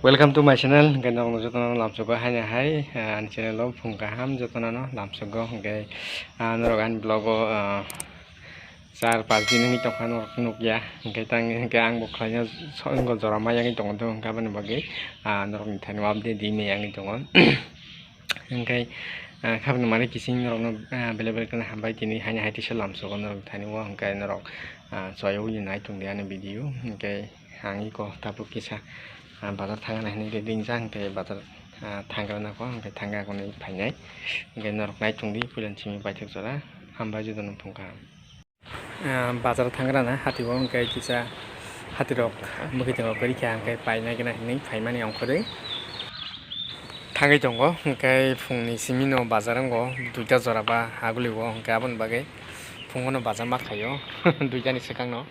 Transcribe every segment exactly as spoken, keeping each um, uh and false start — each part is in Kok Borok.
Welcome to my channel. Hingke norok jotono lamsogo haino hai, ah, ani channel o phung kaham jotono lamsogo. Hingke, ah, norok ani vlog o, ah, char pas din wngwi tongkha norok nukya. Hingke tang, hingke ang bo khlaina so-, wngkha jora ma yangwi tongo, hingke aboni bagwi, ah, norokni thani update di maya wngwi tongo. Hingke, ah, khabini mani kising norokno, ah, belai belai kheno hambai tini haino hai tisa lamsogo norokni thani o, hingke norok, ah, chaywi nai tongdi ani video. Hingke, Ang iko tabuk kisa, ah, bazar thangna hinwi ringjak, hwnkhe bazar, ah, thangna nangkho, hwnkhe thangna hinwi phainai. Hwnkhe norok naichungdi, puilani simi paithak jora, hambai jotono phung kaham. Ah, bazar thangrana hati o hwnkhe kisa hatirok mwkhwtwng rok kwrwi kha, hwnkhe painai gana hinwi phaimani ongkhorwi thangwi tongo, hwnkhe phungni simi no bazar wngo duita jora ba aguli o, hwnkhe aboni bagwi phungo no bazar ma khaio duitani swkang no.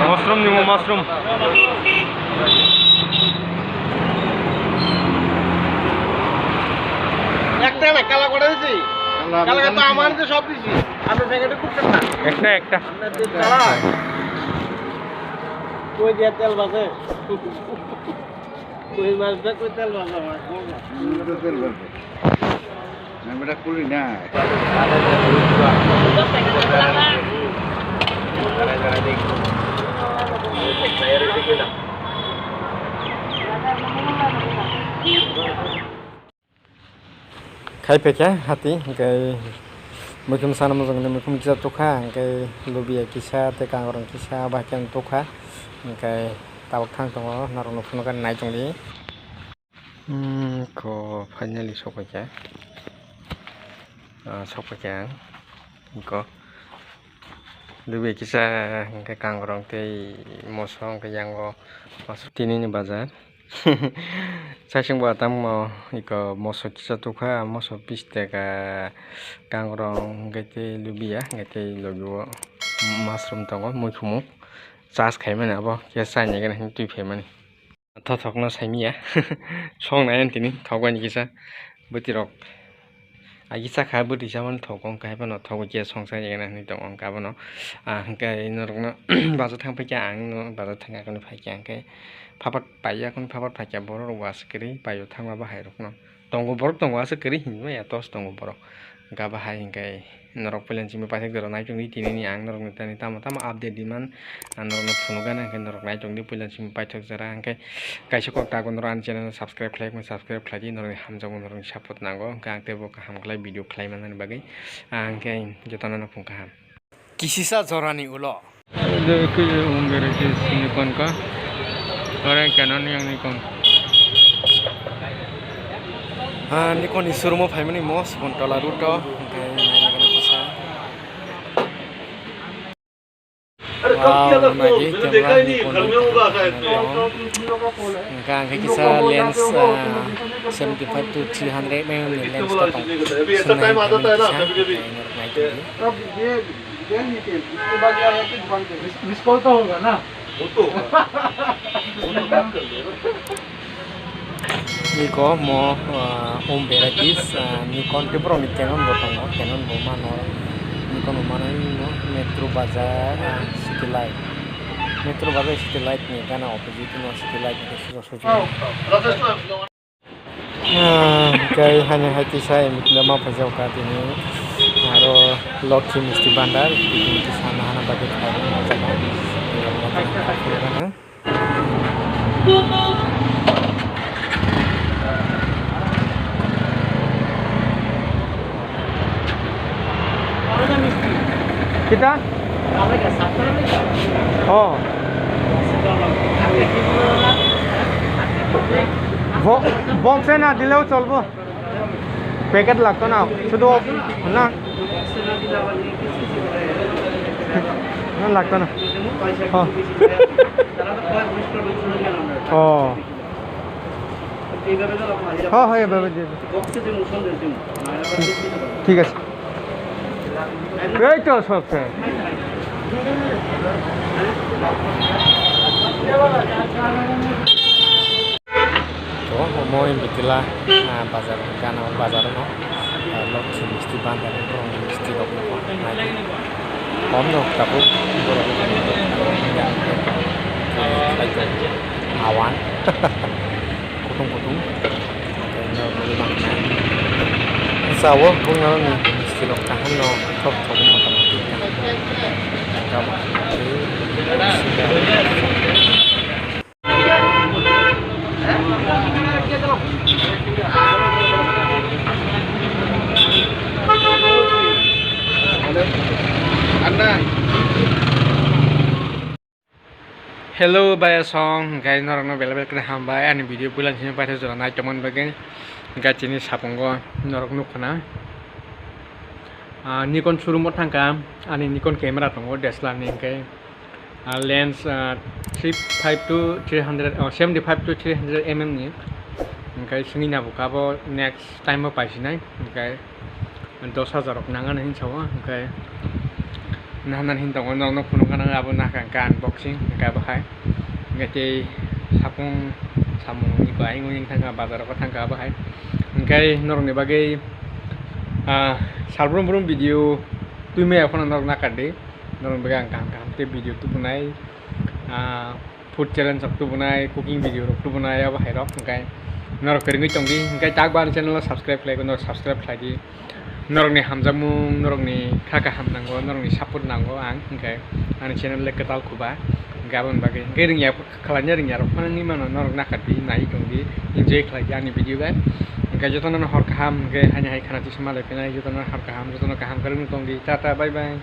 Mushroom nimo, mushroom. একটা না, কালা করে দিছি। কালা কালা তো করে আমার তো সব দিছি। আপনার প্যাকেটে খুব একটা। একটা, একটা। আপনার যে কালা। কই দিয়া তেল বাজে? কই মাছ দা কই তেল বাজে আমার? তেল বাজে। আমি বেটা খুলি না। Khai phaikha hati, hwnkhe muikhum sana mujungni muikhum kisa tukha, hwnkhe lubiya kisa tei kangrong kisa bai khe tukha, hwnkhe tabuk thang tongo, norokno phunukha nai tongdi. Hmm, kho finally sokphaikha. Ah, sokphaikha ang. Kho. Lubi kisa hwnkhe kangrong tei moso hwnkhe yango moso tinini bazar. Chaising bo tamo iko moso kisa tukha, moso bish taka kangrong hwnkhe tei lubiya hwnkhe tei logi o mushroom tongo muikhumu. Chas khaimani abo khe chaini gana hwnwi twi phaimani. Thothokno saimiya. Song nai tini thokbaini kisa. Bwtwi rok agi chakha bwtwi chamani thogo hwnkhe haiphano thogo khe song saini gana hinwi tongo hwnkhe abono. Ah, hwnkhe norokno bazar thang phaikha ang no bazar thang akhorni phaikha hwnkhe phapat paiya akhorni phapat phaikha borok rok bo aswk kwrwi paio thangma bahai rokno. Tongo borok tongo aswk kwrwi hinwi maya tos tongo borok. Hwnkhe abo hai hwnkhe norok puilani simi paithak jora naichungdi tinini ang norokni tani tamo tamo update diman ang norokno phunukgana hwnkhe norok naichungdi puilani simi paithak jora hwnkhe kaisa kok tabuk norok ani channel subscribe khlai subscribe khlaidi norokni hamjakgo norokni support nango hwnkhe ang teibo kaham khlai video khlai manani bagwi hwnkhe jotono no phung kaham. Kisisa jorani ulo. Ede ke umber ke sini kon ka. Ore Canon yang Nikon. Ah, Nikon ni showroom o phaimani mo, Sibon Tola route o. Hwnkhe naina gana kisa. Wow, naidi camera Nikon ni. Hwnkhe ang khe kisa lens, ah, seventy five to three hundred mm ni lens ka tong. Swngnai hwnkhe kisa, hwnkhe norok nai tongdi. Miss call तो होगा ना? वो तो होगा। Niko mo, ah, um berakis, ah, Nikon tei borokni Canon bo tongo, Canon bo mano, Nikon bo mano, ino Metro Bazar, ah, City Light. Metro Bazar City Light ni gana opposite no City Light ni sujo sujo. Ah, hwnkhe haino hai kisa emitla ma phaijak kha tini aro Lokhi Misti Bhandar tini kisa nahana bagwi khairokma o jaga. কিতা? ও। ব-, বক্সে না দিলেও চলবো। প্যাকেট লাগতো না, শুধু না। না, লাগতো না। হ্যাঁ। ও। হ্যাঁ, হ্যাঁ, এভাবে দিয়ে দিন। ঠিক আছে। এই তো সব শেষ। To omo Bitila, ah, bazar, gana bazar no, ah, lokhi misti bandar, borok misti rok nai. Kom no tabuk borok awan. Kutung kutung. Sao bung no misti rok kaham no thok thok mota moti kaham. Hello, baya song, hingke norokno belai belai khe hambai ani video puila sini paithago jora naitongmani bagwi. Hingke chini sapungo norok nukha na. Ah, Nikon showroom o thangkha, ani Nikon camera tongo, D S L R ni hingke. Ah, lens, ah, three five to three hundred, oh, seventy five to three hundred M M ni. Hingke swngwi nabukha abo next time o paisinai, hingke dos hajar rok nang ani hinwi sao, hingke nahana hinwi tongo, norokno phunukgana abo nahka hingke unboxing hingke abo hai. Hingke tei sapung samung iko ayung oyung thangkha, bazar o thangkha abo hai. Hingke norokni bagwi, ah, salbrum brum video twi maya phano norok nakardi. Norokni bagwi ang kaham kaham khe video tubunai, ah, food challenge rok tubunai, cooking video rok tubunai, abo hai rok. Hingke norok kwrwngwi tongdi, hingke tak bo ani channel o subscribe khlai, norok subscribe khlai di. Norokni hamjakmung, norokni kha kaham nango, norokni support nango ang, hingke ani channel le kwtal khuba, hingke aboni bagwi hingke rwngya, khlaina rwngya rok phano wngwi mano, norok nakardi, nai tongdi, enjoy khlai di ani video bai. Hingke jotono hor kaham, hingke haini hai khana chisima lai phinai, jotono hor kaham, jotono kaham kwrwngwi tongdi, tata, bye bye.